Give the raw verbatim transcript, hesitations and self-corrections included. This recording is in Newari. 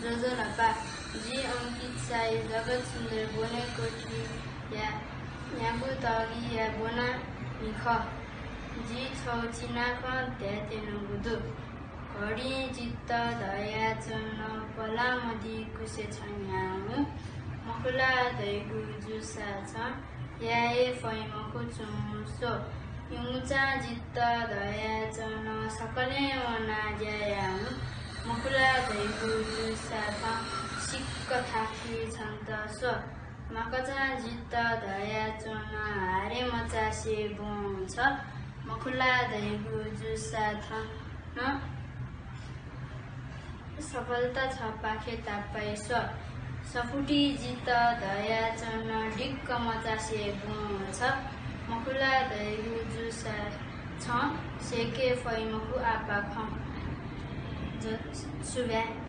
ज्वजलपा, जि अंकित साई जगत सुन्दर ब्वनेकोठीया न्यागू तगिया ब्वनामि खः। जि छगू चिनाखँ धायेत्यनागु दु। घडिं जितः धयाच्वन, पलाः मदिकुसे छ न्ह्याः हुँ। मखु ला धइगु जूसा छं याये फइ मखु च्वँ स्व। इमिसं जितः धयाच्वन, सकलें वनाः ज्या याः हुँ। मखु ला धइगु जूसा थन सिक्क थाकि छन्त स्व। माकचं जितः धयाच्वन, हारे मचासे ब्वँ छ। मखु ला धइगु जूसा थन सफलता छपाखे तापाइ स्व। सफुतिं जितः धयाच्वन, दिक्क मचासे ब्वँ छ। मखु ला धइगु जूसा छं सय्के फइ मखु आपाखं। ज-, सुभाय्।